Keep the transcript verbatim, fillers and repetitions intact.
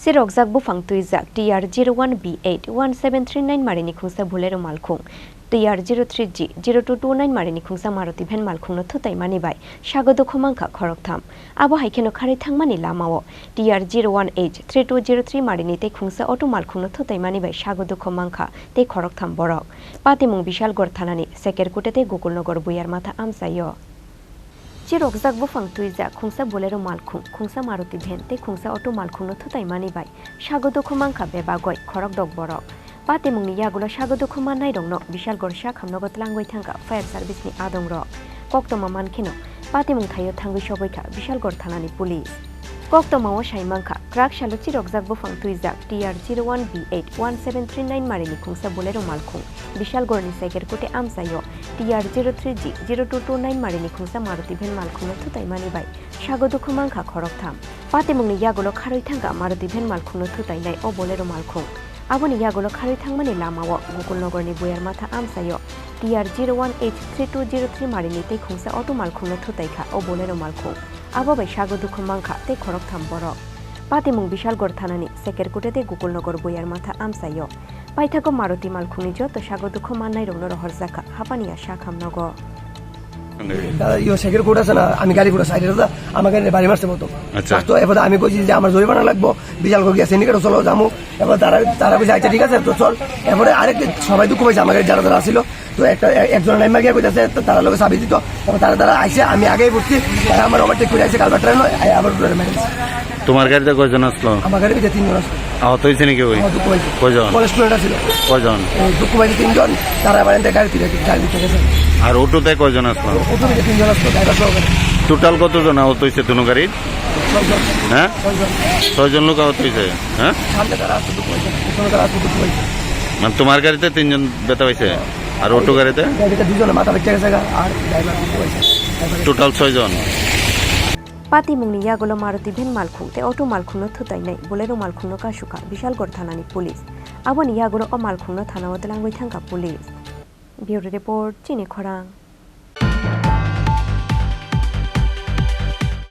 Chirokjak buphang twijak T R zero one B eight one seven three nine marini khungsa Bolero malkhung, T R zero three G zero two two nine marini khungsa Maruti van malkhungno thutaimani bai sago dukhu mankha khoroktham. Abo hai kheno kharwi thangmani lamao T R zero one H three two zero three marini tei khungsa auto malkhungno thutaimani bai sago dukhu mankha tei khoroktham borok. Patimung Bishalgarh thanani Sekerkute tei Gokulnagar Buyarmatha amchaio. Chirokjak buphang twijak khungsa Bolero malkhung, khungsa Maruti van tei khungsa auto malkhungno thutaimani bai sago dukhu mankha bebagoi khorokdok borok. Patimungni yagulo sago dukhu mannairokno Bishalgarh sakhamnogo tlangwi thangkha fire service ni adongrok. Koktwma mankheno, patimung thaio thangwi sogwi kha Bishalgarh thanani police. Koktwmao sai mankha, kwrak salo chirokjak buphang twijak T R zero one B eight one seven three nine marini khungsa Bolero malkhung Bishalgarhni Sekerkute amchaio T R zero three G zero two two nine marini khungsa Maruti van malkhungno thutaimani bai sago dukhu mankha khoroktham. Patimungni yagulo kharwi thangkha Maruti van malkhungno thutainai o Bolero malkhung. Aboni yagulo kharwi thangmani lamao Gokulnagarni Buyarmatha amchaio T R zero one H three two zero three marini tei khungsa auto malkhungno thutaikha o Bolero malkhung. Abo bai sago dukhu mankha tei khoroktham borok. Patimung Bishalgarh thanani Sekerkute tei Gokulnagar Buyarmatha amchaio. Paithago Maruti malkhungni joto sago dukhu mannairokno rohorjakha Hapania sakhamnogo. দাদা, ইয়ে, second court আছে না, আমি গাড়ি ঘোড়া সাইডে, দাদা, আমার গাড়ি বাড়ি মারছে মতো। আচ্ছা। তো এবার আমি কইছি যে আমার জরিমানা লাগবো, বিশাল করে গিয়া সিন্ডিকেট চলো, যামু। এবার তারা, তারা কইছে, "আচ্ছা, ঠিক আছে, তো চল।" এরপরে আরেক সবাই দুঃখ পাইছে, আমার গাড়ি যারা যারা আসিল, তো একটা, এ-, একজন নাইমা গিয়া কইতাছে, তো তারা লোকে চাবি দিত, এবং তারা, তারা আইছে, আমি আগেই পড়ছি, তারা আমার ওভারটেক করে আইছে, কালভার্ট ট্রেন, আবার ঘুরে মেরেছে। তোমার গাড়িতে কয়জন আসলো? আমার গাড়ির ভিতরে তিনজন আসলো। আহত হয়েছে নাকি ওই? আহত কয়জন? কয়জন? কলেজ স্টুডেন্ট আসলো। কয়জন? এই দুঃখ পাইছে তিনজন, তারা আবার এনতে গাড়ি তুলে গাড়ি দিতে গেছে। আর অটোতে কয়জন আসলো? অটোতে তিনজন আসলো, ড্রাইভার সহকারে। টোটাল কতজন আহত হয়েছে দুনো গাড়ির? ছয়জন। হ্যাঁ? ছয়জন। ছয়জন লোক আহত হয়েছে, হ্যাঁ? সামনে তারা আসলো দুঃখ পাইছে, পিছনে তারা আসলো দুঃখ পাইছে। মানে তোমার গাড়িতে তিনজন ব্যথা হয়েছে, আর অটো গাড়িতে? গাড়িতে দুজনে মাথা বেঁকে গেছে গা, আর ড্রাইভার দুঃখ পাইছে। টোটাল ছয়জন। Patimungni yagulo Maruti van malkhung tei auto malkhungno thutainai Bolero malkhungno kasukha Bishalgarh thanani police. Aboni yagulo o malkhungno thanao tlangwi thangkha police. Bureau report, Chini Khorang.